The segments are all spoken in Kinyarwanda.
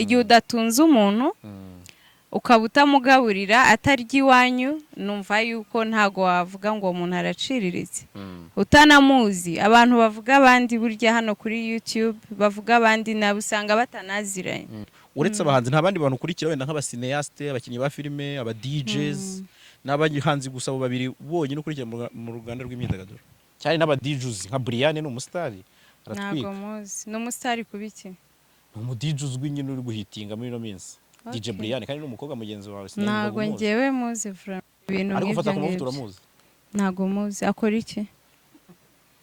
Igihe udatunze umuntu, ukaba utamugaburira, atarya iwanyu, numva yuko ntago wavuga ngo uwo muntu araciriritse utanamuzi. Abantu bavuga abandi burya hano kuri YouTube, bavuga abandi nabo usanga batanaziranye. Uretse abahanzi, nta bandi bantu ukurikira, wenda nk'aba cinéaste, abakinnyi ba filime, aba DJs? N'abahanzi gusa abo babiri bonyine ukurikira mu ruganda rw'imyidagaduro cyane? N'aba DJs nka Brian ni umusitari, aratwika. Ntago muzi. Ni umusitari kuba iki? Ni umu DJ uzwi nyine, uri guhitinga muri ino minsi, DJ Brian, kandi ni umukobwa mugenzi wawe, sinari Ntago umuzi. Ngewe muzi vraiment, ibintu Ariko nk'ibyo ufata ku mavuta ngibyo. Uramuzi? Ntago muzi. Akora iki?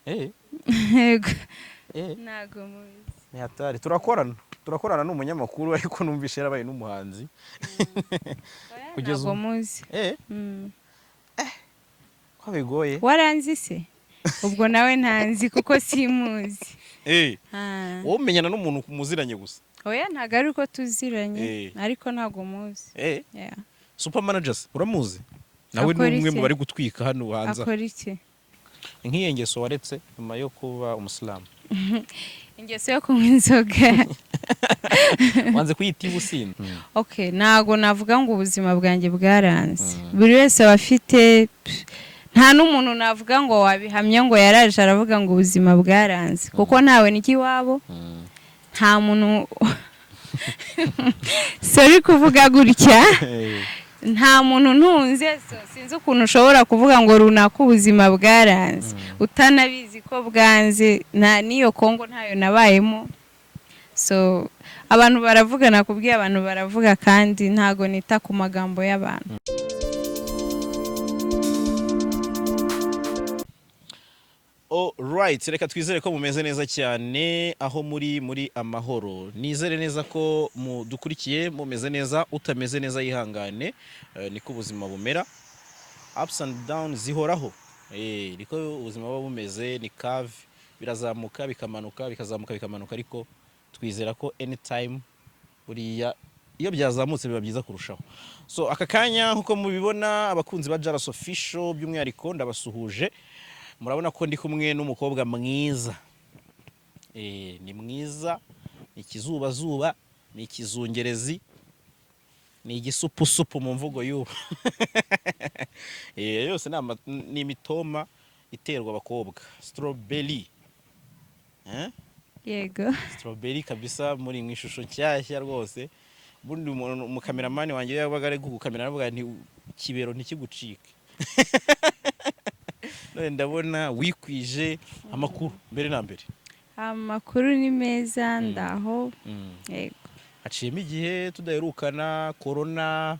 Yego. Ntago muzi. Ni hatari. Turakorana, ni umunyamakuru, ariko numvise yarabaye n'umuhanzi. Kugeza Ntago ubu. muzi. Ko bigoye. Waranzi se? Ubwo nawe ntanzi kuko simuzi. Ah. Wowe umenyana n'umuntu muziranye gusa? Oya, ntago ari uko tuziranye, ariko ntago muzi. Yeah. Super Managers uramuzi? Nawe ni Akora umwe iki? mu bari gutwika hano hanze aha. Akora iki? Nk'iyo ngeso waretse nyuma yo kuba umusilamu? Ingeso yo kunywa inzoga. Wanze kuyita ubusinzi? Okay, ntago navuga ngo ubuzima bwanjye bwaranze. Buri wese aba afite, nta n'umuntu navuga ngo wabihamya ngo yaraje aravuga ngo ubuzima bwaranze, kuko ntawe nijya iwabo, nta muntu, sorry kuvuga gutya, nta muntu ntunze. So sinzi ukuntu ushobora kuvuga ngo runaka ubuzima bwaranze utanabizi ko bwanze. Nta n'iyo Kongo ntayo nabayemo. So abantu baravuga, nakubwiye, abantu baravuga, kandi ntago nita ku magambo y'abantu. Alright, reka twizere ko mumeze neza cyane aho muri amahoro. Nizere neza ko mudukurikiye mumeze neza, utameze neza yihangane, niko ubuzima bumera. Ups and down zihoraho. Niko ubuzima buba bumeze, ni curve, birazamuka bikamanuka, bikazamuka bikamanuka, ariko twizera ko anytime buriya iyo byazamutse biba byiza kurushaho. So aka kanya nkuko mubibona, abakunzi ba Jaras Official by'umwihariko ndabasuhuje. Murabona ko ndi kumwe n'umukobwa mwiza. Ni mwiza, ni ikizubazuba, ni ikizungerezi, ni igisupusupu mu mvugo y'ubu. Yose ni imitoma iterwa abakobwa. Strawberry. Eh? Yego. Strawberry kabisa, muri mu ishusho nshyashya rwose. Ubundi umukameramani wanjye iyo yabaga ari gukamera aravuga nti kibero ntikigucike. None ndabona wikwije. Amakuru mbere na mbere? Amakuru ni meza, ndaho, yego. Haciyemo igihe tudaherukana, korona,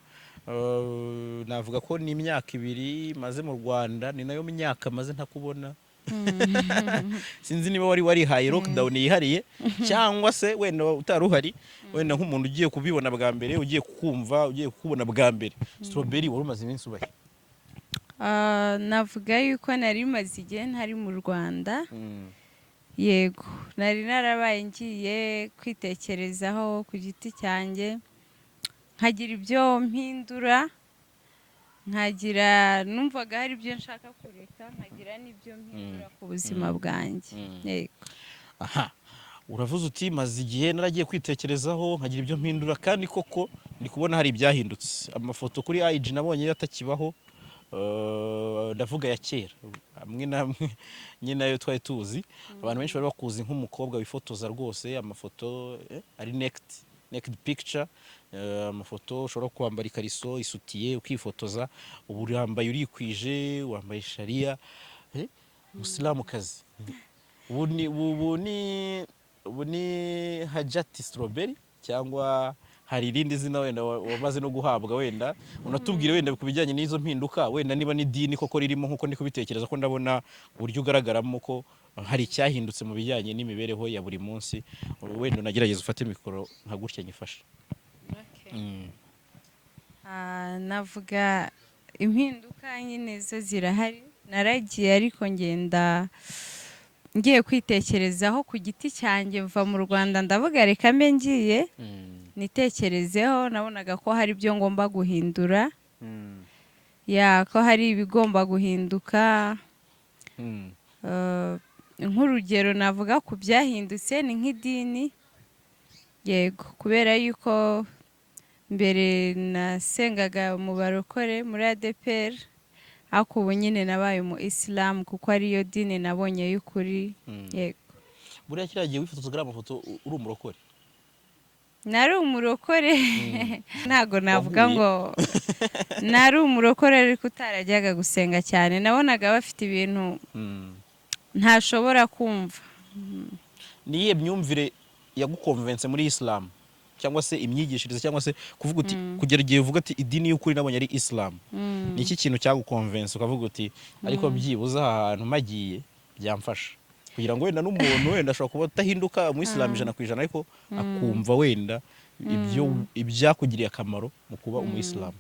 navuga ko ni imyaka 2 maze mu Rwanda, ni nayo myaka maze ntakubona. Sinzi niba wari warihaye lockdown yihariye cyangwa se wenda utari uhari. Wenda nk'umuntu ugiye kubibona bwa mbere, ugiye kukumva, ugiye kukubona bwa mbere, Strawberry, wari umaze iminsi ubahe? Ah, navuga yuko nari maze igihe ntari mu Rwanda. Yego, nari narabaye ngiye kwitekerezaho ku giti cyanjye, nkagira ibyo mpindura, nkagira, numvaga hari ibyo nshaka kureka, nkagira n'ibyo mpindura ku buzima bwanjye. Yego. Aha uravuze uti maze igihe naragiye kwitekerezaho, nkagira ibyo mpindura, kandi koko ndi kubona hari ibyahindutse. Amafoto kuri IG nabonye atakibaho, ndavuga ya kera, amwe n'amwe nyine nayo twari tuzi. Abantu benshi bari bakuzi nk'umukobwa wifotoza rwose amafoto, ari naked picture, amafoto ushobora kwambara ikariso, isutiye, ukifotoza. Ubu urambaye, urikwije, wambaye shariya, musilamukazi. Ubu ni Hajati Strawberry cyangwa hari irindi zina wenda wamaze no guhabwa? Wenda unatubwire wenda ku bijyanye n'izo mpinduka, wenda niba n'idini koko ririmo nkuko ndi kubitekereza, ko ndabona uburyo ugaragaramo ko hari icyahindutse mu bijyanye n'imibereho ya buri munsi. Wenda unagerageza ufate mikoro nka gutya nyifashe. Ah, navuga impinduka nyine zo zirahari. Naragiye, ariko ngenda ngiye kwitekerezaho ku giti cyanjye. Mva mu Rwanda ndavuga reka mbe ngiye nitekerezeho. Nabonaga ko hari ibyo ngomba guhindura, ya ko hari ibigomba guhinduka. Nk'urugero navuga ku byahindutse ni nk'idini. Yego, kubera yuko mbere nasengaga mu barokore muri ADEPR, ariko ubu nyine nabaye umu Isilamu kuko ariyo dini nabonye y'ukuri. Yego. Buriya kiriya gihe wifotozaga ariya mafoto uri umurokore? Nari umurokore, ntago navuga Waguye? ngo nari umurokore, ariko utarajyaga gusenga cyane. Nabonaga bafite ibintu ntashobora kumva. Ni iyihe myumvire yagukonvense muri Isilamu, cyangwa se imyigishirize, cyangwa se kuvuga uti, kugera igihe uvuga ati idini y'ukuri nabonye ari Isilamu? Ni iki kintu cyagukonvense ukavuga uti ariko byibuze aha hantu mpagiye byamfasha, kugira ngo wenda n'umuntu wenda ashobora kuba adahinduka mu Isilamu 100%, ariko akumva wenda ibyo ibyakugiriye akamaro mu kuba umuyisilamu?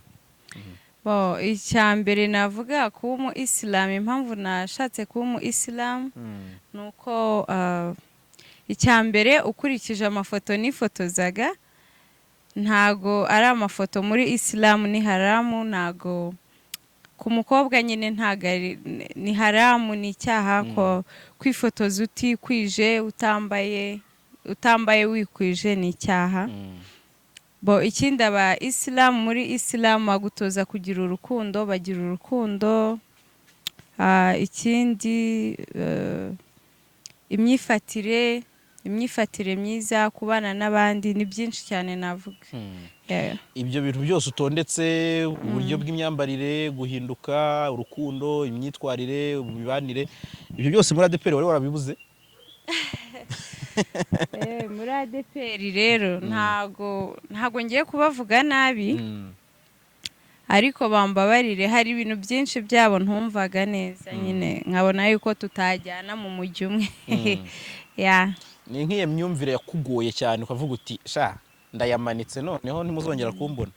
Bo, icya mbere navuga kuba umu Isilamu, impamvu nashatse kuba umu Isilamu ni uko icya mbere, ukurikije amafoto nifotozaga, ntago ari amafoto muri Isilamu, ni haramu. Ntago ku mukobwa nyine, ntago ari, ni haramu, ni icyaha ko kwifotoza utikwije, utambaye wikwije, ni icyaha. Bo, ikindi, aba Isilamu, muri Isilamu bagutoza kugira urukundo, bagira urukundo. Ikindi, imyifatire myiza, kubana n'abandi, ni byinshi cyane navuga. Yeah. Ibyo bintu byose utondetse, uburyo bw'imyambarire, guhinduka, urukundo, imyitwarire, imibanire, ibyo byose muri ADEPR wari warabibuze? Muri ADEPR rero ntago ngiye kubavuga nabi, ariko bambabarire, hari ibintu byinshi byabo ntumvaga neza nyine, nkabona yuko tutajyana mu mujyi umwe. Yeah. Ni nk'iyo myumvire yakugoye cyane ukavuga uti sha ndayamanitse, noneho ntimuzongera kumbona?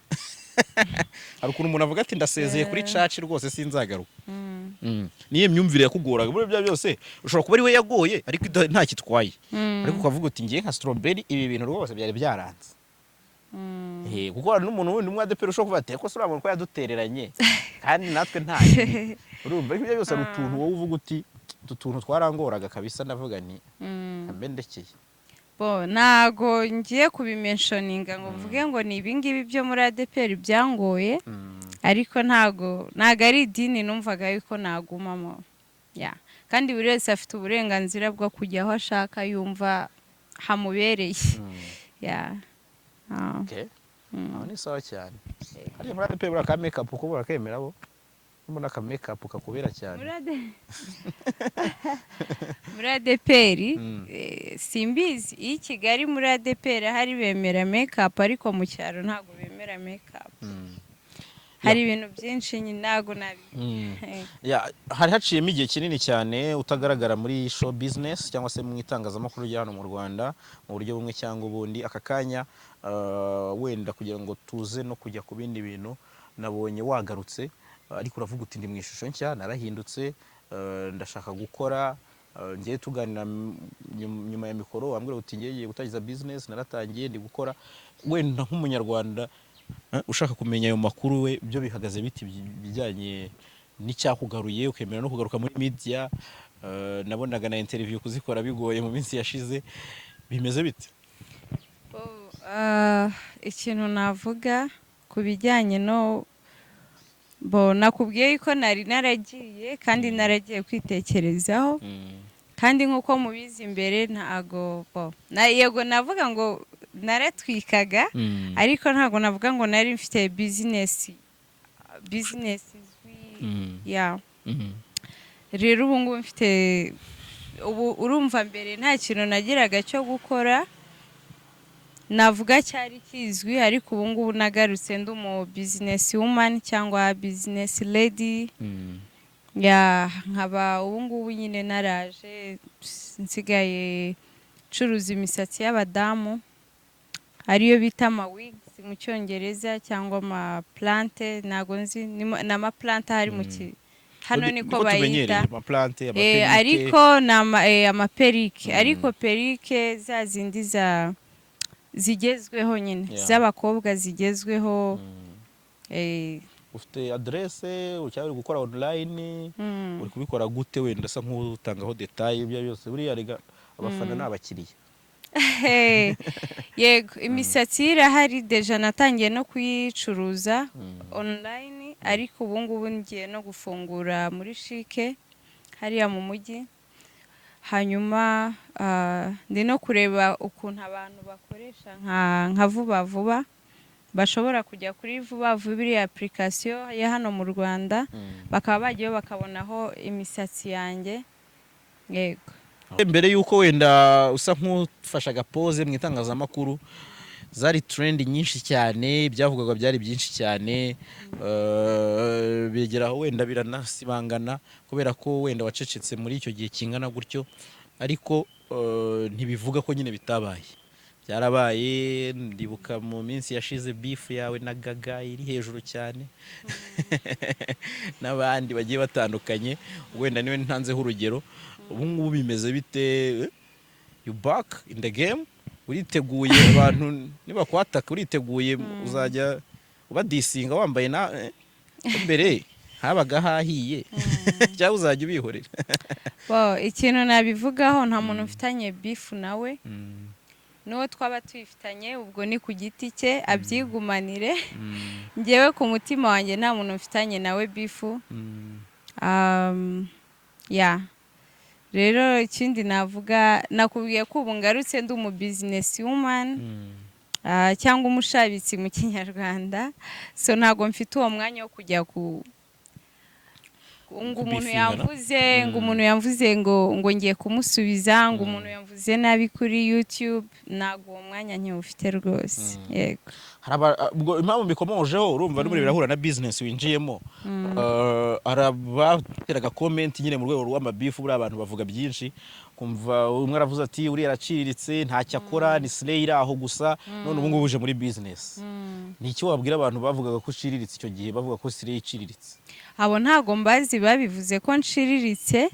Hari ukuntu umuntu avuga ati ndasezeye kuri church rwose, sinzagaruka. Niyo myumvire yakugoraga muri ibyo byose, ushobora kuba ari we yagoye ariko nta kitwaye, ariko ukavuga uti ngiye nka Strawberry, ibi bintu rwose byari byaranze. Kuko hari n'umuntu wundi umwe ADEPR ushobora kuvuga ati ko se uriya muntu ko yadutereranye kandi natwe nta, urumva? Ariko ibyo byose hari utuntu wowe uvuga uti utu tuntu twarangoraga kabisa, ndavuga nti mbe ndekeye. Bo, ntago ngiye kubimentioninga ngo mvuge ngo ni ibingibi byo muri ADEPR byangoye, ariko ntago ari idini numvaga yuko nagumamo. Yeah. Kandi buri wese afite uburenganzira bwo kujya aho ashaka yumva hamubereye. Yeah. Okay. Aho ni sawa cyane. Hariya muri ADEPR buriya ka makeup uko burakemera bo? Mbona aka makeup kakubera cyane. Muri ADEPR, simbizi, iyo i Kigali muri ADEPR hari bemera makeup, ariko mu cyaro ntabwo bemera makeup. Hari ibintu byinshi nyine ntabwo nabi. Yeah, hari haciyemo igihe kinini cyane utagaragara muri show business cyangwa se mu itangazamakuru rya hano mu Rwanda mu buryo bumwe cyangwa ubundi. Aka kanya, wenda kugira ngo tuze no kujya ku bindi bintu, nabonye wagarutse, ariko uravuga uti ndi mu ishusho nshya, narahindutse, ndashaka gukora. Ngiye tuganira nyuma ya mikoro, wambwira uti ngiye gutangiza business, naratangiye, ndi gukora. Wenda nk'umunyarwanda ushaka kumenya ayo makuru, we byo bihagaze biti bijyanye n'icyakugaruye ukemera no kugaruka muri media? Nabonaga na interview kuzikora bigoye mu minsi yashize. Bimeze bite? Oh, ikintu navuga ku bijyanye no, bo, nakubwiye yuko nari naragiye kandi naragiye kwitekerezaho, kandi nk'uko mubizi mbere ntago, bo, na yego navuga ngo naratwikaga, ariko ntago navuga ngo nari mfite business izwi. Yeah. Rero ubu ngubu mfite, ubu urumva mbere nta kintu nagiraga cyo gukora navuga cyari kizwi, ariko ubu ngubu nagarutse ndi umu business woman cyangwa business lady. Yeah, nkaba ubu ngubu nyine naraje nsigaye ncuruza imisatsi y'abadamu, ariyo bita ama wigs mu Cyongereza cyangwa ama plante, ntago nzi ni ama plante ahari mu ki hano niko bayita. Ama plante. Ariko ni ama perruque, ariko perruque za zindi za zigezweho nyine, z'abakobwa zigezweho. Ufite adresse cyangwa uri gukora online? Uri kubikora gute? Wenda asa nk'utangaho détail ibyo byose, buriya rega abafana ni abakiriya. Hey, yego, imisatsi ye irahari déjà, natangiye no kuyicuruza online, ariko ubu ngubu ngiye no gufungura muri CHIC hariya mu mujyi. Hanyuma ndi no kureba ukuntu abantu bakoresha nka Vuba Vuba bashobora kujya kuri Vuba Vuba, iriya application ya hano mu Rwanda, bakaba bagiyeyo bakabonaho imisatsi yanjye, yego. Mbere y'uko wenda usa nk'ufashe agapoze mu itangazamakuru, zari trend nyinshi cyane, ibyavugwaga byari byinshi cyane, bigera aho wenda biranasibangana kubera ko wenda wacecetse muri icyo gihe kingana gutyo, ariko ntibivuga ko nyine bitabaye, byarabaye. Ndibuka mu minsi yashize beef yawe na Gaga iri hejuru cyane n'abandi bagiye batandukanye, wenda niwe ntanzeho urugero. Ubu ngubu bimeze bite? You back in the game? Uriteguye? Abantu nibakwataka uriteguye? Uzajya ubadisinga wambaye na ko mbere habaga hahiye, cyangwa uzajya ubihorera? Bo, ikintu nabivugaho, nta muntu mfitanye beef nawe. N'uwo twaba tuyifitanye, ubwo ni ku giti cye, abyigumanire. Ngewe ku mutima wanjye nta muntu mfitanye nawe beef. Ya, rero ikindi navuga, nakubwiye ko ubu ngarutse ndi umu business woman cyangwa umushabitsi mu Kinyarwanda, so ntabwo mfite uwo mwanya wo kujya ku ngo umuntu Kubifingana? yamvuze ngo umuntu yamvuze ngo ngiye kumusubiza, ngo umuntu yamvuze nabi kuri YouTube. Ntabwo uwo mwanya nkiwufite rwose, yego. Hari ubwo impamvu mbikomojeho, urumva n'ubundi birahura na business winjiyemo. Hari abateraga comment nyine mu rwego rw'amabeef. Buriya abantu bavuga byinshi, kumva umwe aravuze ati: "Uriya araciriritse, ntacyo akora, ni slay iri aho gusa." None ubu ngubu uje muri business, ni iki wabwira abantu bavugaga ko uciriritse icyo gihe, bavuga ko slay iciriritse? Abo ntago mbazi babivuze ko nciriritse,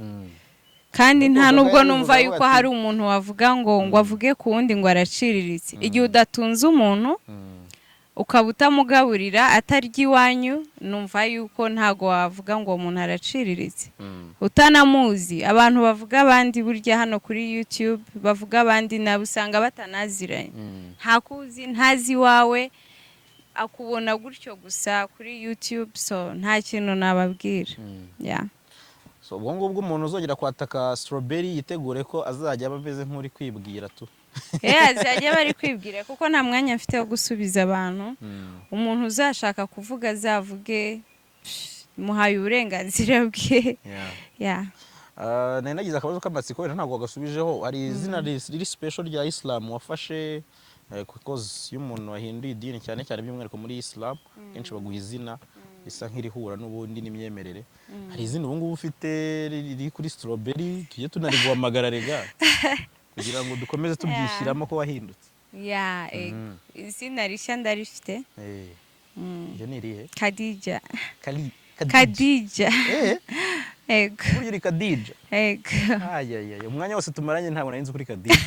kandi nta Ariko nubwo Gaga numva yabivuze yuko avuga ati- hari umuntu wavuga ngo avuge ku wundi ngo araciriritse. Igihe udatunze umuntu, ukaba utamugaburira, atarya iwanyu, numva yuko ntago wavuga ngo uwo muntu araciriritse utanamuzi. Abantu bavuga abandi burya hano kuri YouTube, bavuga abandi nabo usanga batanaziranye. Ntakuzi, ntazi iwawe, akubona gutyo gusa kuri YouTube, so nta kintu nababwira, yeah. So ubwo ngubwo umuntu uzongera kwataka Strawberry yitegure ko azajya aba ameze nk'uri kwibwira tu. Yeah, azajya bari kwibwira, kuko nta mwanya mfite wo gusubiza abantu. Umuntu uzashaka kuvuga azavuge, muhaye uburenganzira bwe, yeah. Nari nagize akabazo k'amatsiko, wenda ntabwo wagasubijeho. Hari izina riri special rya Islam wafashe? Kuko iyo umuntu wahinduye idini, cyane cyane by'umwihariko muri Islam, kenshi baguha izina risa nk'irihura n'ubundi n'imyemerere. Hari izina ubu ngubu ufite riri kuri Strawberry, tujye tunariguhamagara rega kugira ngo dukomeze tubyishyiramo ko wahindutse? Yeah, ego. Izina rishya ndarifite. Iryo ni irihe? Khadija. Kali? Khadija. Ego. Burya uri Khadija? Ego. Ayayaya, umwanya wose tumaranye ntabwo nari nzi kuri Khadija.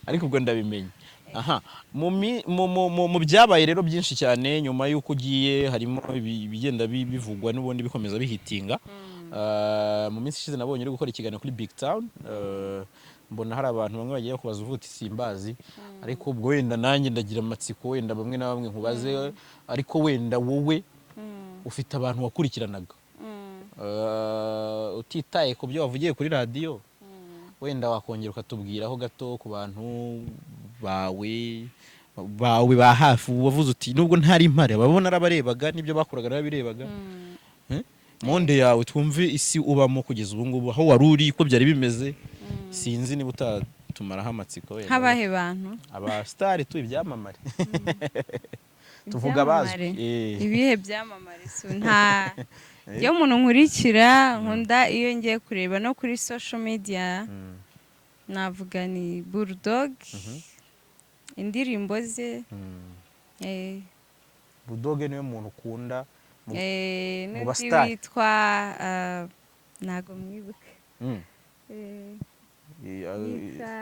Ariko ubwo ndabimenye. Aha mu mi- mu- mu- mu- mu byabaye rero byinshi cyane nyuma y'uko ugiye, harimo ibigenda bivugwa n'ubundi bikomeza bihitinga. Mu minsi ishize nabonye uri gukora ikiganiro kuri Big Town, mbona hari abantu bamwe bagiye kubaza uvuga uti: "Simbazi." Ariko ubwo wenda nanjye ndagira amatsiko, wenda bamwe na bamwe nkubaze, ariko wenda wowe ufite abantu wakurikiranaga, utitaye ku byo wavugiye kuri radiyo, wenda wakongera ukatubwiraho gato ku bantu bawe ba hafi wavuze uti: "Nubwo ntari mpari, ababona narabarebaga, n'ibyo bakoraga narabirebaga." Eh? Monde yawe, twumve isi ubamo kugeza ubu ngubu, aho wari uri, uko byari bimeze. Sinzi niba utatumaraho amatsiko wenda. Nk'abahe bantu? Abasitari tu, ibyamamare, tuvuga abazwi. Ibyamamare. Ibihe byamamare? So nta iyo umuntu nkurikira nkunda, iyo ngiye kureba no kuri social media, navuga ni Bulldog, indirimbo ze. Bulldog niwe muntu ukunda mu n'undi basitari? witwa, ntago mwibuka. Yitwa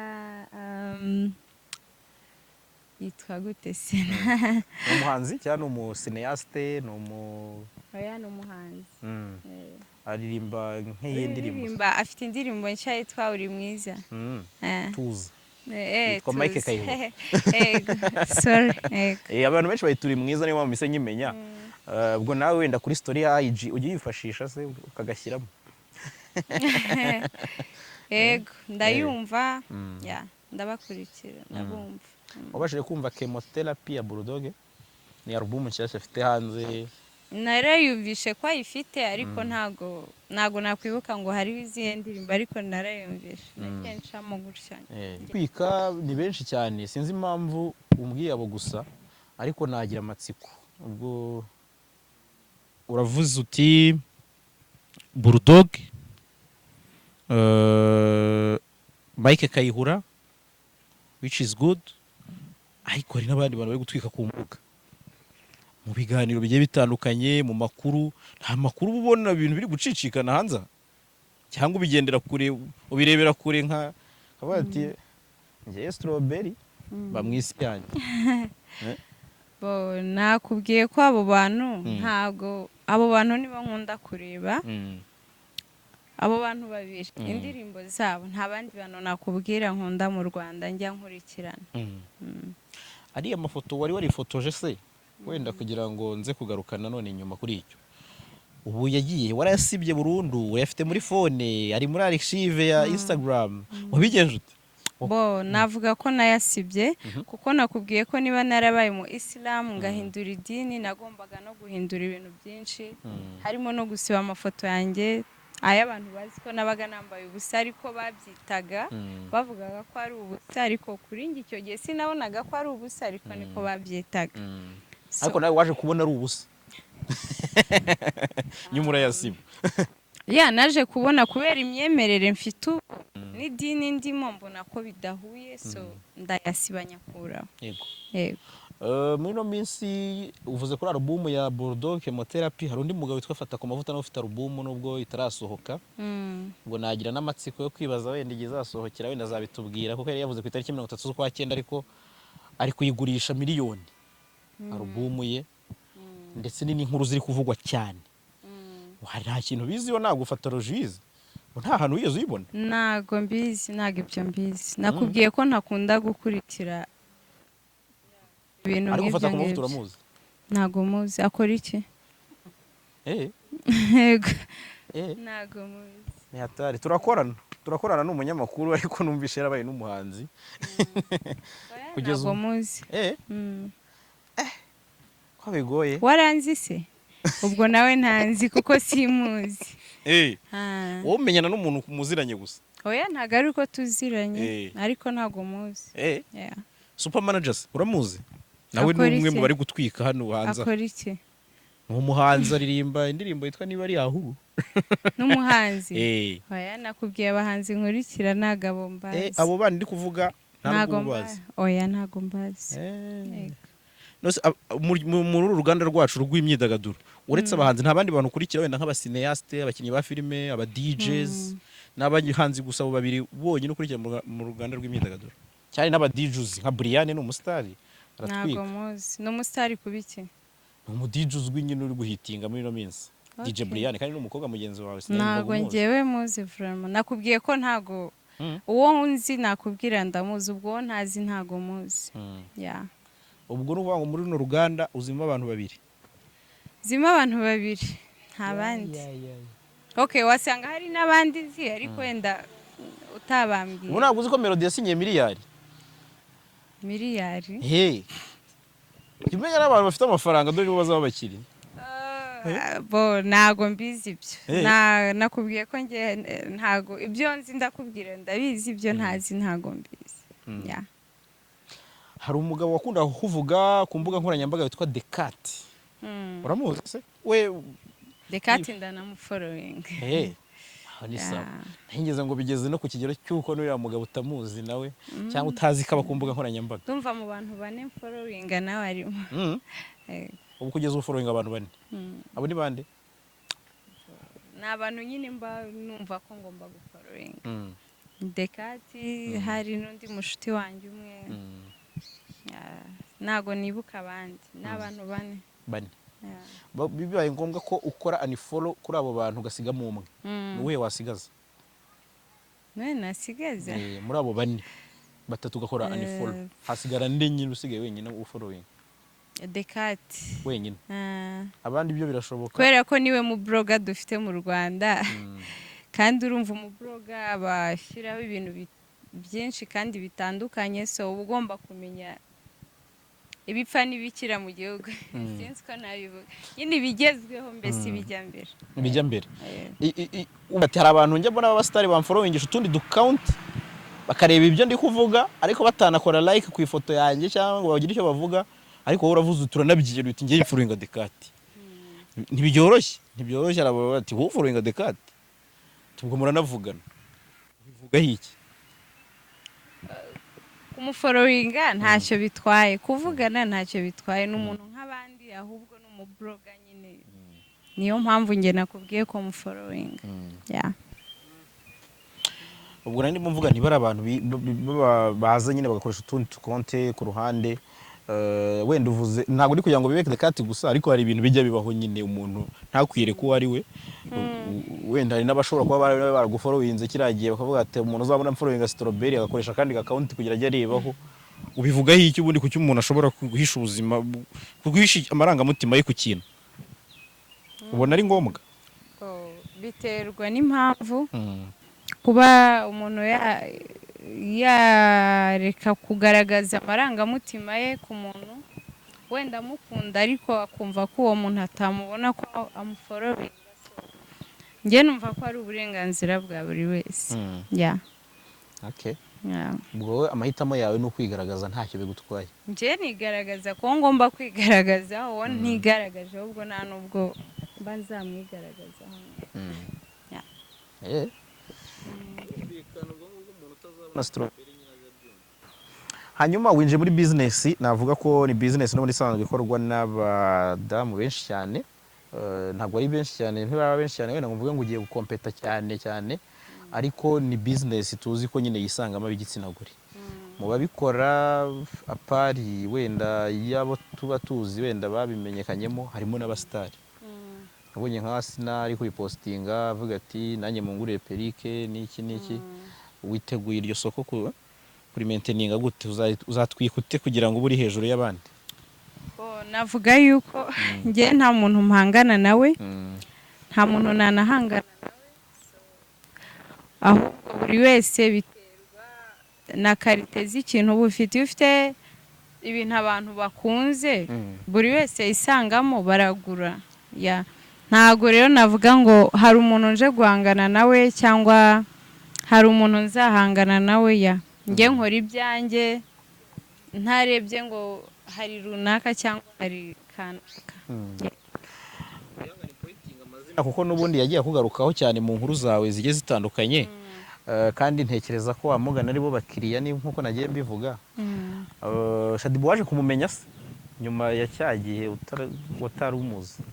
yitwa gute se? Ni umuhanzi cyangwa ni umucinéaste? Ni umu Oya, ni umuhanzi. Aririmba nk'iyi ndirimbo? Uririmba, afite indirimbo nshya yitwa "Uri Mwiza". Tuza. Yitwa Yitwa Mike Kayihura. Ego, sorry, ego. Abantu benshi bayita "Uri Mwiza", niyo mpamvu mpise nyimenya. Ubwo nawe wenda kuri story ya IG ujya uyifashisha se ukagashyiramo? Ego, ndayumva ya, ndabakurikira, ndabumva. Wabashije kumva "Chemotherapy" ya Bulldog? Ni album nshyashya afite hanze. Narayumvishe ko ayifite, ariko ntago nakwibuka ngo hariho izihe ndirimbo, ariko narayumvishe, nagiye ncamo gutya. Kwika ni benshi cyane, sinzi impamvu umbwiye abo gusa, ariko nagira amatsiko. Ubwo uravuze uti Bulldog, Mike Kayihura, which is good, ariko hari n'abandi bantu bari gutwika ku mbuga, mu biganiro bigiye bitandukanye, mu makuru. Nta makuru uba ubona, ibintu biri gucicikana hanze aha? Cyangwa ubigendera kure, ubirebera kure, nka kavuga ati njyewe Strawberry bamwisi yanjye? Bo, nakubwiye ko abo bantu, ntago abo bantu nibo nkunda kureba, abo bantu babiri, indirimbo zabo. Nta bandi bantu nakubwira nkunda mu Rwanda njya nkurikirana. Ariya mafoto wari warifotoje se, wenda kugira ngo nze kugaruka nanone inyuma kuri icyo, ubu yagiye, warayasibye burundu, uyafite muri phone, ari muri archive ya Instagram, wabigenje ute? Bo, navuga ko nayasibye, kuko nakubwiye ko niba narabaye mu Isilamu ngahindura idini, nagombaga no guhindura ibintu byinshi, harimo no gusiba amafoto yanjye, ay'abantu bazi ko nabaga nambaye ubusa, ariko babyitaga, bavugaga ko ari ubusa, ariko kuri njye icyo gihe sinabonaga ko ari ubusa, ariko niko babyitaga. So, Ariko nawe waje kubona ari ubusa nyuma urayasiba? Ya, naje kubona kubera imyemerere mfite ubu n'idini ndimo, mbona ko bidahuye, so ndayasiba, nyakuraho. Yego. Yego. Muri ino minsi uvuze kuri alubumu ya Bulldog "Chemotherapy", hari undi mugabo witwa Fata ku Mavuta nawe ufite alubumu nubwo itarasohoka. Ngo nagira n'amatsiko yo kwibaza wenda igihe izasohokera, wenda azabitubwira, kuko yari yavuze ku itariki 30 z'ukwa cyenda, ariko ari kuyigurisha miliyoni alubumu ye, ndetse ni n'inkuru ziri kuvugwa cyane. Hari nta kintu biziho? Ntabwo ufata rojize, nta hantu wigeze uyibona? Ntago mbizi, ntago ibyo mbizi. Nakubwiye ko ntakunda gukurikira ibintu Ariko nk'ibyo ufata ku Mavuta ngibyo. uramuzi? Ntago muzi. Akora iki? Yego. Ntago muzi. Ni hatari. Turakorana n'umunyamakuru, ariko numvise yarabaye n'umuhanzi. Kugeza Ntago ubu. muzi. Ko bigoye. Waranzi se? Ubwo nawe ntanzi kuko simuzi. Ah. Wowe umenyana n'umuntu muziranye gusa? Oya, ntago ari uko tuziranye, ariko ntago muzi. Yeah. Super Managers uramuzi nawe? Ni Akora umwe iki? mu bari gutwika hano hanze aha. Akora iki? Ni umuhanzi, aririmba indirimbo yitwa niba ari Yahu. N'umuhanzi? Eh. Oya, nakubwiye abahanzi nkurikira ntago abo mbazi. Abo bandi ndi kuvuga ntabwo Ntago ubazi? Oya, ntago mbazi. Yego. Nose, muri uru ruganda rwacu rw'imyidagaduro, uretse abahanzi, nta bandi bantu ukurikira, wenda nk'abacinéaste, abakinnyi ba filime, aba DJs? N'abahanzi gusa abo babiri bonyine ukurikira mu ruganda rw'imyidagaduro, cyane n'aba DJs nka Brian, ni umusitari, Ntago aratwika. muzi. Ni umusitari kuba iki? Ni umu DJ uzwi nyine, uri guhitinga muri ino minsi, DJ Okay. Brian, kandi ni umukobwa mugenzi wawe, sinari Ntago umuzi. ngewe muzi vraiment. Nakubwiye ko ntago uwo nzi nakubwira ndamuzi, ubwo uwo ntazi ntago muzi. Yeah. Ubwo ni ukuvuga ngo muri runo ruganda uzimo abantu babiri? Zimo abantu babiri, nta bandi. Okay, wasanga hari n'abandi nzi, ariko wenda utabambwiye. Ubu ntabwo uzi ko Melody yasinyiye miliyari? Miliyari? Hey. Jya umenya n'abantu bafite amafaranga, dore nibo bazaba bakiri. Bo, ntago mbizi ibyo. Nakubwiye ko nge ntago ibyo nzi ndakubwira ndabizi, ibyo ntazi ntago mbizi. Yeah. Hari umugabo wakundaga kukuvuga ku mbuga nkoranyambaga witwa Decat. Uramuzi se we? Dekati ndanamufollowing. Aho ni sawa. Yeah. Ntigeze ngo bigeze no ku kigero cy'uko n'uriya mugabo utamuzi nawe, cyangwa utazi ko aba ku mbuga nkoranyambaga. Ndumva mu bantu bane mfollowinga nawe arimo. Ubu kugeza ubu following abantu bane? Abo ni bande? Ni abantu nyine mba numva ko ngomba gufollowinga. Dekati, hari n'undi mushuti wanjye umwe. Yeah, ntago nibuka abandi, ni abantu bane. Bane. Yeah. Bibaye ngombwa ko ukora unfollow kuri abo bantu, ugasigamo umwe, ni uwuhe wasigaza? None nasigaza? Muri abo bane, batatu ugakora unfollow, hasigara nde nyine usigaye wenyine ufollowing? Dekati. Wenyine? Ah. Abandi byo birashoboka? Kubera ko niwe mu blogger dufite mu Rwanda, kandi urumva umu blogger aba ashyiraho ibintu byinshi kandi bitandukanye, so uba ugomba kumenya ibipfa n'ibikira mu gihugu. Sinzi ko nabivuga nyine, ibigezweho mbese, ibijya mbere. Ibijya mbere. Ati hari abantu njya mbona b'abasitari bamfollowingisha utundi du account, bakareba ibyo ndi kuvuga ariko batanakora like ku ifoto yanjye cyangwa ngo bagire icyo bavuga. Ariko wowe uravuze uti, uranabyira uti: "Ngiye mfollowinga Dekati." Ntibyoroshye, ntibyoroshye. Aravuga ati: "Wowe ufollowinga Dekati?" Ubwo muranavugana, ubivugaho iki? Kumufollowinga ntacyo bitwaye, kuvugana ntacyo bitwaye, ni umuntu nk'abandi, ahubwo ni umu blogger nyine, niyo mpamvu njye nakubwiye ko mufollowinga, yeah. Ubwo nari ndimo mvuga ntibari abantu baza nyine bagakoresha utundi tukonte ku ruhande. Wenda uvuze, ntabwo ndi kugira ngo bibe Dekati gusa, ariko hari ibintu bijya bibaho nyine umuntu ntakwiyereke uwo ari we. Wenda hari n'abashobora kuba bari baragufollowinze kiriya gihe, bakavuga ati: "Umuntu uzabona mfollowinga Strawberry agakoresha akandi account kugira ajye arebaho." Ubivugaho iki ubundi? Kuki umuntu ashobora guhisha ubuzima, guhisha amarangamutima ye ku kintu ubona ari ngombwa? Oh, biterwa n'impamvu. Kuba umuntu yareka kugaragaza amarangamutima ye ku muntu wenda amukunda, ariko akumva ko uwo muntu atamubona ko amufollowinga, njye numva ko ari uburenganzira bwa buri wese, yeah. Okay. Yeah. Ubwo wowe amahitamo yawe ni ukwigaragaza, ntacyo bigutwaye? Njye nigaragaza ko ngomba kwigaragaza. Uwo ntigaragaje ahubwo nta nubwo mba nzamwigaragaza. Yeah. Na strawberry nyine azabyumva. Hanyuma winjiye muri business, navuga ko ni business n'ubundi isanzwe ikorwa n'abadamu benshi cyane. Ntabwo ari benshi cyane, ntibaba benshi cyane wenda ngo mvuge ngo ugiye gukompeta cyane cyane, ariko ni business tuzi ko nyine yisangamo ab'igitsina gore mu babikora, apart wenda y'abo tuba tuzi wenda babimenyekanyemo, harimo n'abasitari. Nabonye nka Asina ari kubipostinga avuga ati: "Nanjye mungurire perike," n'iki n'iki. Witeguye iryo soko kuri maintaininga gute? Uzatwika ute kugira ngo ube uri hejuru y'abandi? Oh, navuga yuko njye nta muntu mpangana nawe, nta muntu nanahangana nawe, ahubwo buri wese biterwa na qualité z'ikintu uba ufite. Iyo ufite ibintu abantu bakunze, buri wese yisangamo, baragura, yeah. Ntabwo rero navuga ngo hari umuntu nje guhangana nawe cyangwa hari umuntu nzahangana nawe, yeah. Njye nkora ibyanjye ntarebye ngo hari runaka cyangwa hari kanaka. Kuko n'ubundi yagiye akugarukaho cyane mu nkuru zawe zigiye zitandukanye. Kandi ntekereza ko wamugana ari bo bakiriya, ni nk'uko nagiye mbivuga. Shadibu waje kumumenya se nyuma ya cya gihe utari umuzi?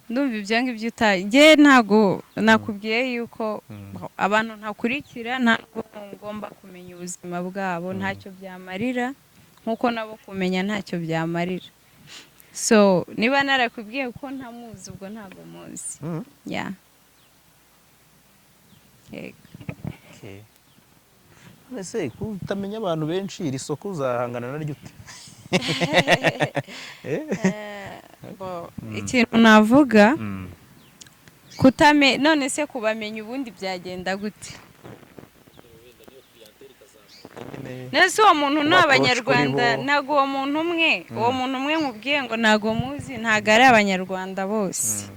Ndumva ibyo ngibyo njye ntabwo nakubwiye yuko abantu ntakurikira ntabwo ngomba kumenya ubuzima bwabo, ntacyo byamarira, nk'uko nabo kumenya ntacyo byamarira. So niba narakubwiye ko ntamuzi, ubwo ntabwo muzi. Yeah, yego. Okay. None se ko utamenya abantu benshi, iri soko uzahangana naryo ute? Ikintu navuga kutame, none se kubamenya ubundi byagenda gute? None se uwo muntu ni Kuba approach abanyarwanda? Kuri bo. Ntabwo uwo muntu umwe, uwo muntu umwe nkubwiye ngo ntabwo muzi, ntabwo ari abanyarwanda bose.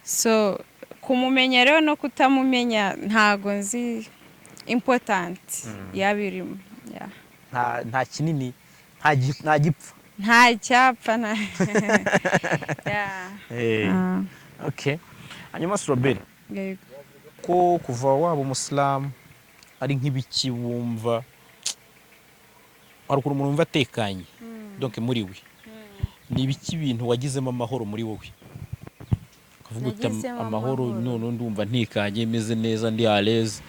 So kumumenya rero no kutamumenya, ntabwo nzi important yaba irimo. Yeah. Nta kinini, nta gipfa. Nta cyapfa, nta, yeah. Ah, Okay, hanyuma Strawberry, yego. ko kuva waba umusilamu ari nk'ibiki wumva, hari ukuntu umuntu wumva atekanye donc muri we, ni ibiki bintu wagizemo amahoro muri wowe ukavuga uti: Nagizemo "Amahoro, amahoro. none ndumva ntikanye, meze neza, ndi à l'aise"?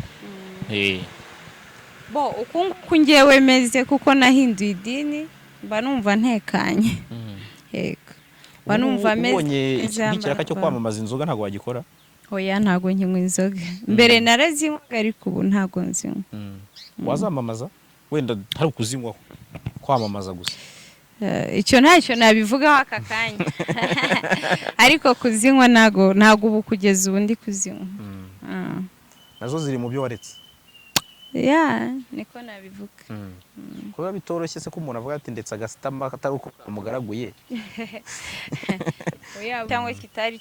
Bo uku nguku ngewe meze, kuko nahinduye idini, mba numva ntekanye, yego. Mba numva meze Ubonye neza, nk'ikiraka cyo mba- kwamamaza inzoga, ntabwo wagikora? Oya, ntabwo nkinywa inzoga. Mbere narazinywaga, ariko ubu ntabwo nzinywa. Wazamamaza wenda hari ukuzinywaho, kwamamaza gusa? Icyo ntacyo nabivugaho aka kanya, ariko kuzinywa ntabwo ubu, kugeza ubu ndi kuzinywa. Nazo ziri mu byo waretse? Yeah, niko nabivuga. Kuba bitoroshye se ko umuntu avuga ati ndetse agasitama atari uko kamugaraguye? Oya, cyangwa kitari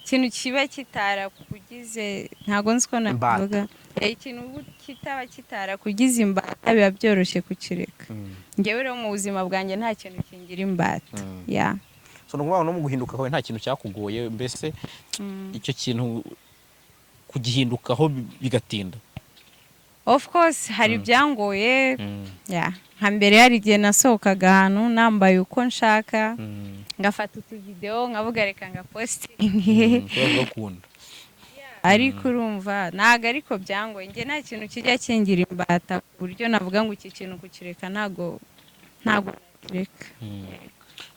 ikintu kiba kitarakugize, ntabwo nzi ko nabivuga. Ikintu ubu kitaba kitarakugize imbata biba byoroshye kukireka. Njyewe rero mu buzima bwanjye nta kintu kingira imbata, yeah. So ni ukuvuga ngo no mu guhinduka kwawe nta kintu cyakugoye, mbese icyo kintu kugihindukaho bigatinda? Of course hari ibyangoye, yeah. Nka mbere hari igihe nasohokaga ahantu nambaye uko nshaka, ngafata utuvidewo nkavuga reka ngapositinge. Kubera kugakunda. Ariko urumva ntabwo, ariko byangoye. Njye nta kintu kijya kingira imbata ku buryo navuga ngo iki kintu kukireka ntabwo nakireka.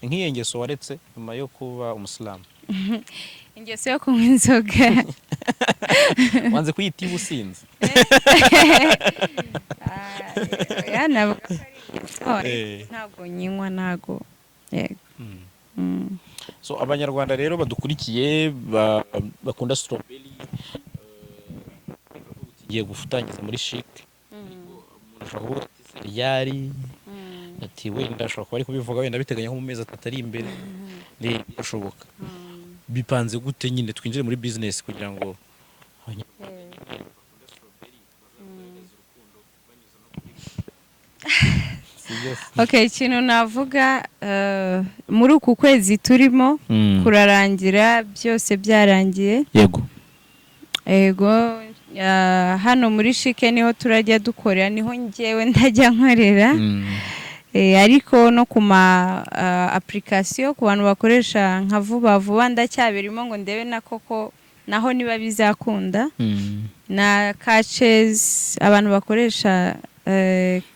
Nk'iyo ngeso waretse nyuma yo kuba umusilamu? Ingeso yo kunywa inzoga. Wanze kuyita iy'ubusinzi. Ah, oya, navuga ko ari ingeso, ariko ntabwo nyinywa, ntabwo, yego. So abanyarwanda rero badukurikiye bakunda strawberry, tugiye gutangiza muri CHIC. Umuntu ashobora kuvuga ati se ryari? Ati wenda ashobora kuba ari kubivuga wenda biteganya nko mu mezi 3 ari imbere. Birashoboka? Bipanze gute nyine twinjire muri business kugira ngo abanyarwanda nyine bakunda strawberry bazagaragaze urukundo banyuze no kuri, si byose? Okay, ikintu navuga, muri uku kwezi turimo kurarangira byose byarangiye. Ego, hano muri CHIC niho turajya dukorera, niho ngewe ndajya nkorera. Ariko no ku ma application, ku bantu bakoresha nka Vuba Vuba, ndacyabirimo ngo ndebe na koko naho niba bizakunda, na Catches, abantu bakoresha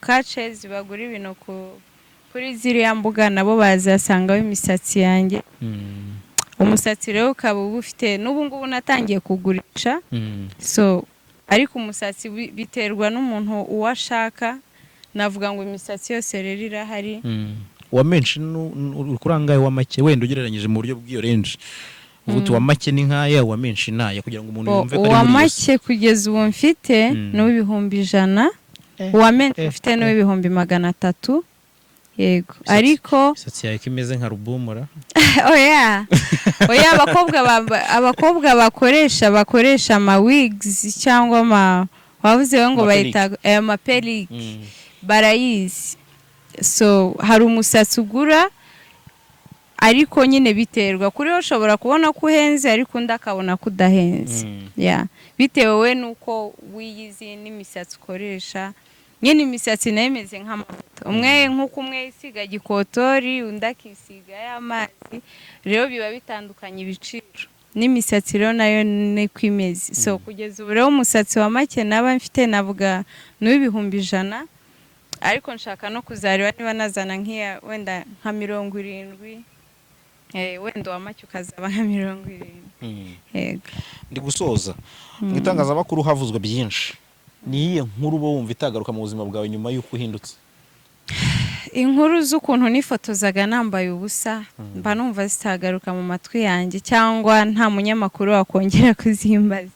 Catches bagura ibintu kuri ziriya mbuga, nabo bazasangaho imisatsi yanjye. Umusatsi rero ukaba uba ufite, n'ubu ngubu natangiye kugurisha. So ariko umusatsi biterwa n'umuntu uwo ashaka. Navuga ngo imisatsi yose rero irahari. Uwa menshi uri kuri angahe? Wa make wenda ugereranyije mu buryo bw'iyo range, uvuga uti uwa make ni nk'aya, uwa menshi ni aya, kugira ngo umuntu yumve ko ari Uwa muri yose. make kugeza ubu mfite ni uw'ibihumbi 100. Uwa menshi mfite ni uw'ibihumbi 300, yego. Ariko Imisatsi yawe ko imeze nka rubumura? Oya, abakobwa bakoresha ama wigs cyangwa ama, wavuze ngo Amaperike. bayita amaperike, barayizi. So hari umusatsi ugura, ariko nyine biterwa kuri we, ushobora kubona ko uhenze ariko undi akabona ko udahenze. Yeah. Bitewe we n'uko wiyizi n'imisatsi ukoresha. Nyine imisatsi nayo imeze nk'amavuta, umwe nk'uko umwe yisiga gikotori, undi akisiga y'amazi, rero biba bitandukanye ibiciro. N'imisatsi rero nayo niko imeze. So kugeza ubu rero umusatsi wa make naba mfite, navuga ni uw'ibihumbi 100, ariko nshaka no kuzareba niba nazana nk'iya wenda nka 70, wenda uwa make ukazaba nka 70. Yego. Ndi gusoza. Mu itangazamakuru havuzwe byinshi. Ni iyihe nkuru uba wumva itagaruka mu buzima bwawe nyuma y'uko uhindutse? Inkuru z'ukuntu nifotozaga nambaye ubusa, mba numva zitagaruka mu matwi yanjye, cyangwa nta munyamakuru wakongera kuzimbaza,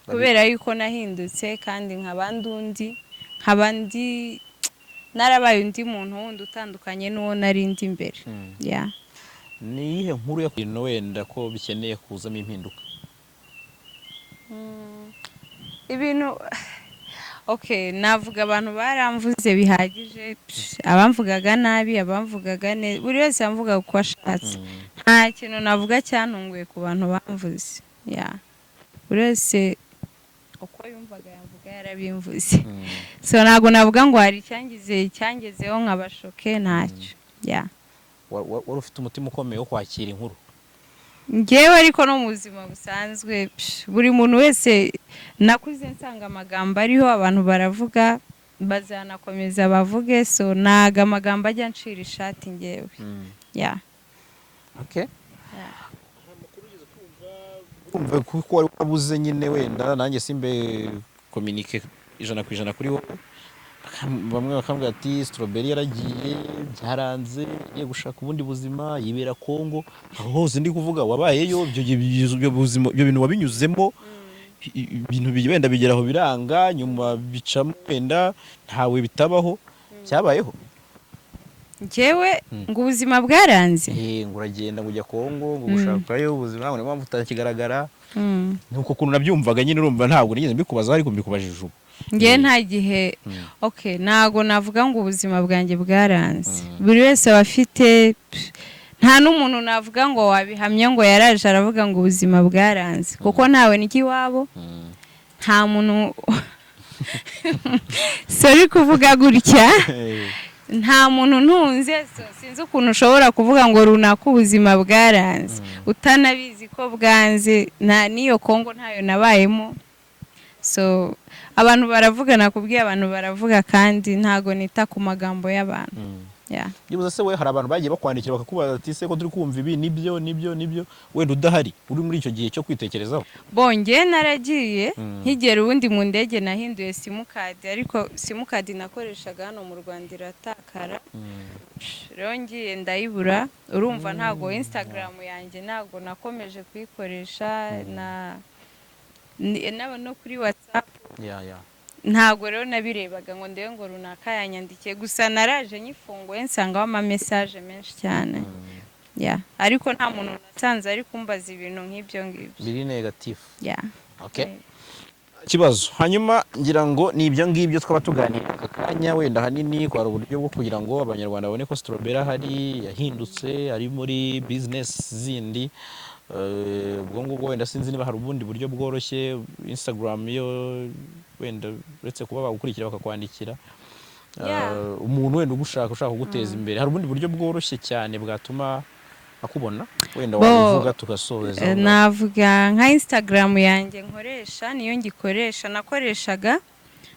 kubera yuko nahindutse kandi nkaba ndi undi, nkaba ndi narabaye undi muntu wundi utandukanye n'uwo nari ndi mbere, yeah. Ni iyihe nkuru ya wenda ko bikeneye kuzamo impinduka? Ibintu, okay, navuga abantu baramvuze bihagije. Abamvugaga nabi, abamvugaga neza, buri wese yamvugaga uko ashatse. Nta kintu navuga cyantunguye ku bantu bamvuze, yeah. Buri wese uko yumvaga yamvuga yarabimvuze. So ntabwo navuga ngo hari icyangize cyangezeho nkabashoke, ntacyo, yeah. Wari ufite umutima ukomeye wo kwakira inkuru? Ngewe ariko no mu buzima busanzwe, buri muntu wese, nakuze nsanga amagambo ariho, abantu baravuga, bazanakomeza bavuge. So ntago amagambo ajya ncira ishati ngewe, yeah. Okay. Kumva kuko wari wabuze nyine, wenda nanjye simbe communique 100% kuri wowe. Bamwe bakambwira ati Strawberry yaragiye, byaranze, agiye gushaka ubundi buzima, yibera Kongo. Aho hose ndi kuvuga wabayeyo, ibyo buzima, ibyo bintu wabinyuzemo, ibintu wenda bigera aho biranga, nyuma bicamo, wenda ntawe bitabaho, byabayeho. Njyewe ngo ubuzima bwaranze? Eh, ngo uragenda, ngo ujya Kongo, ngo gushakayo ubuzima, ngo niyo mpamvu utakigaragara. Nuko ukuntu nabyumvaga nyine, urumva ntabwo nigeze mbikubaza, ariko mbikubajije ubu. Njyewe nta gihe, okay, ntago navuga ngo ubuzima bwanjye bwaranze. Buri wese aba afite, nta n'umuntu navuga ngo wabihamya ngo yaraje aravuga ngo ubuzima bwaranze, kuko ntawe nijya iwabo, nta muntu, sorry kuvuga gutya, nta muntu ntunze. So, sinzi ukuntu ushobora kuvuga ngo runaka ubuzima bwaranze utanabizi ko bwanze. Nta n'iyo Kongo ntayo nabayemo. So abantu baravuga, nakubwiye, abantu baravuga, kandi ntago nita ku magambo y'abantu. Yeah. Byibuze se we hari abantu bagiye bakwandikira bakakubaza ati: "Se ko turi kumva ibi, nibyo, nibyo, nibyo?" Wenda udahari, uri muri icyo gihe cyo kwitekerezaho. Bongeye naragiye, nkigera ubundi mu ndege nahinduye simukadi, ariko simukadi nakoreshaga hano mu Rwanda iratakara. Rero ngiye ndayibura. Urumva ntago Instagram yanjye ntago nakomeje kuyikoresha na no kuri WhatsApp. Yeah. Ntago rero nabirebaga ngo ndebe ngo runaka yanyandikiye. Gusa naraje nyifunguye nsangaho ama message menshi cyane. Yeah. Ariko nta muntu nasanze ari kumbaza ibintu nk'ibyo ngibyo. Biri negative. Yeah. Okay. Ikibazo hanyuma ngira ngo ni ibyo ngibyo twaba tuganira aka kanya, wenda ahanini kwari uburyo bwo kugira ngo Abanyarwanda babone ko Strawberry ahari, yahindutse, ari muri business zindi. Ubwo ngubwo wenda sinzi niba hari ubundi buryo bworoshye, Instagram yo wenda, uretse kuba bagukurikira bakakwandikira. Umuntu wenda ugushaka, ushaka kuguteza imbere, hari ubundi buryo bworoshye cyane bwatuma akubona wenda wabivuga tugasoza aho ngaho? Navuga nka Instagram yanjye nkoresha, niyo ngikoresha, nakoreshaga,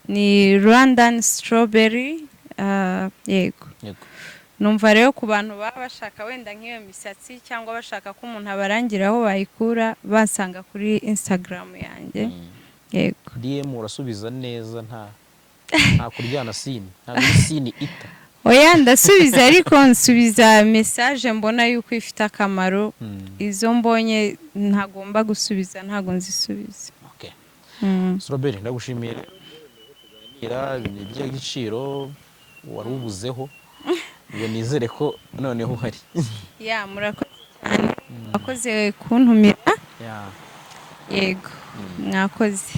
ni Rwandan Strawberry, yego. Numva rero ku bantu baba bashaka wenda nk'iyo misatsi cyangwa bashaka ko umuntu abarangira aho bayikura, basanga kuri Instagram yanjye, yego. DM urasubiza neza, nta kuryana seen, ntabwo uri seen ita? Oya, ndasubiza, ariko nsubiza message mbona yuko ifite akamaro. Izo mbonye ntagomba gusubiza ntago nzisubiza. Okay. Strawberry, ndagushimiye rero kuganira, ni iby'agaciro wari ubuzeho, ubwo nizere ko noneho uhari. Ya, murakoze cyane, mwakoze kuntumira. Yego, mwakoze.